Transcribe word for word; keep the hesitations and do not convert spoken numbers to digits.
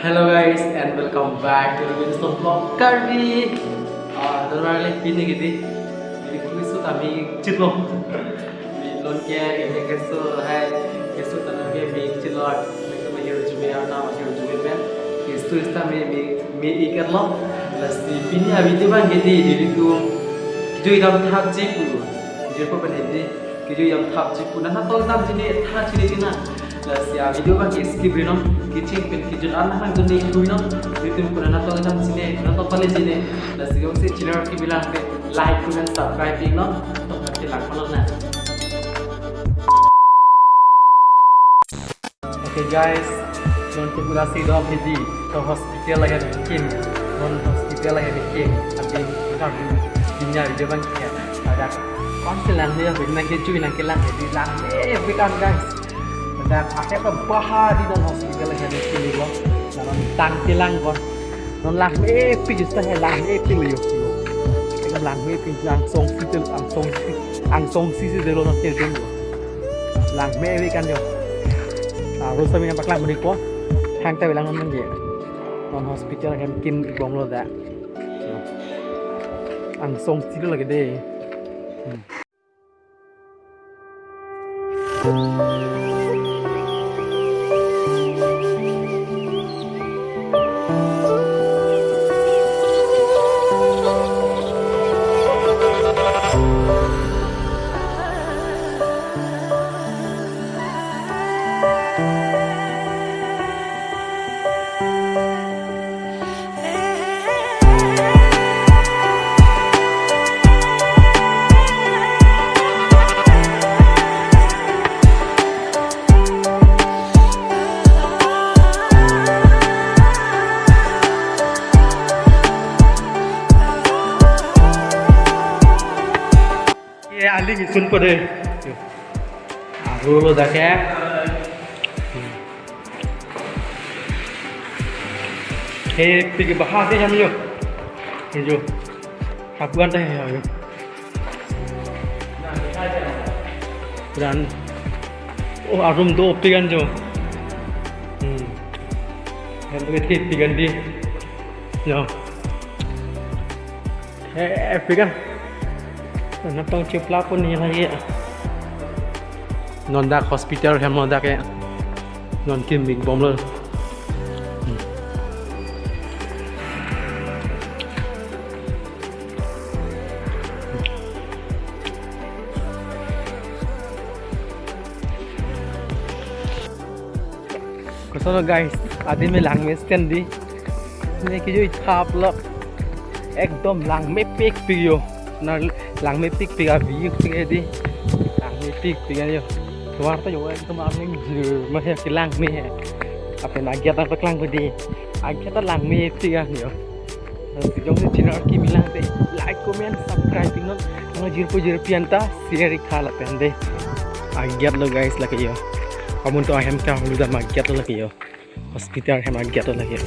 Hello guys and welcome back to the Winston Vlog Karbi. Ah, don marli pini kiti. Pini kami so kami chitlo. Pini lon ke kami keso hai keso tana ke mi chitlo. Kami hiru jume arna hiru jume pen. Keso ista mi mi mi ikerlo. Lasi pini a-video abang kiti diri tu. Kejui dam thap ji pu. Kejui ko pen kejui dam thap ji pu. Nana tong dam jine thap jine jina. Lasi a-video abang ke skip ri non, kecheng pen kejut an nang juni hui non, YouTube kuna nang tong dam jine, nang tong pale jine. Lasi jongsi channel ke bilang ke like, comment, subscribe pik non, tong ke lang palo na. Okay guys, non ke pura si dom hidi, to hospital lagi bikin, non hospital lagi bikin, abang kita punya video abang ke ada. Pasti lang dia, nang kejui nang kelang, di lang, eh, bikin guys. Dak akhirnya bahar di non hospital yang ini sini lo. Dalam tang tilang kon. Non lang mepik juta he lang mepik lo yo. Lang mepik langsung situ langsung angsong sisi delo non ke dun lo. Lang mepik kan yo. Ah, rosa mina paklang muni ko. Hang ta lang non mangge. Non hospital hem kin ibom lo da. Angsong situ lagi deh. Hmm. Ye aling isun pade. Aru lo dake. He pigi bahar de ham yo. He jo. Abuan de he yo. Dan. Oh, arum do pigan jo. Hmm. Hem ke pigan di. Yo. Eh, eh, pigan. Nang tong chipla pun ni lagi. Non dak hospital hem non dak ya. Non kim big bomb lo. Koson lo guys, adim me lang me stand di. Ne kejui thap lo. Ekdom lang mepik pik yo. Na lang mepik pik a view pik di. Lang mepik pik yo. Tuar ta yo ekdom arning jir ma he kelang me he. Apen agiat ta paklang ko di. Agiat ta lang mepik yo. Jongsi channel ke bilang te like, comment, subscribe non. Nang jirpo jirpi anta share ikha lapen de. Agiat lo guys lake yo. Amun to ahem ka hulu dam agiat lo lake yo. Hospital hem agiat lo lake yo.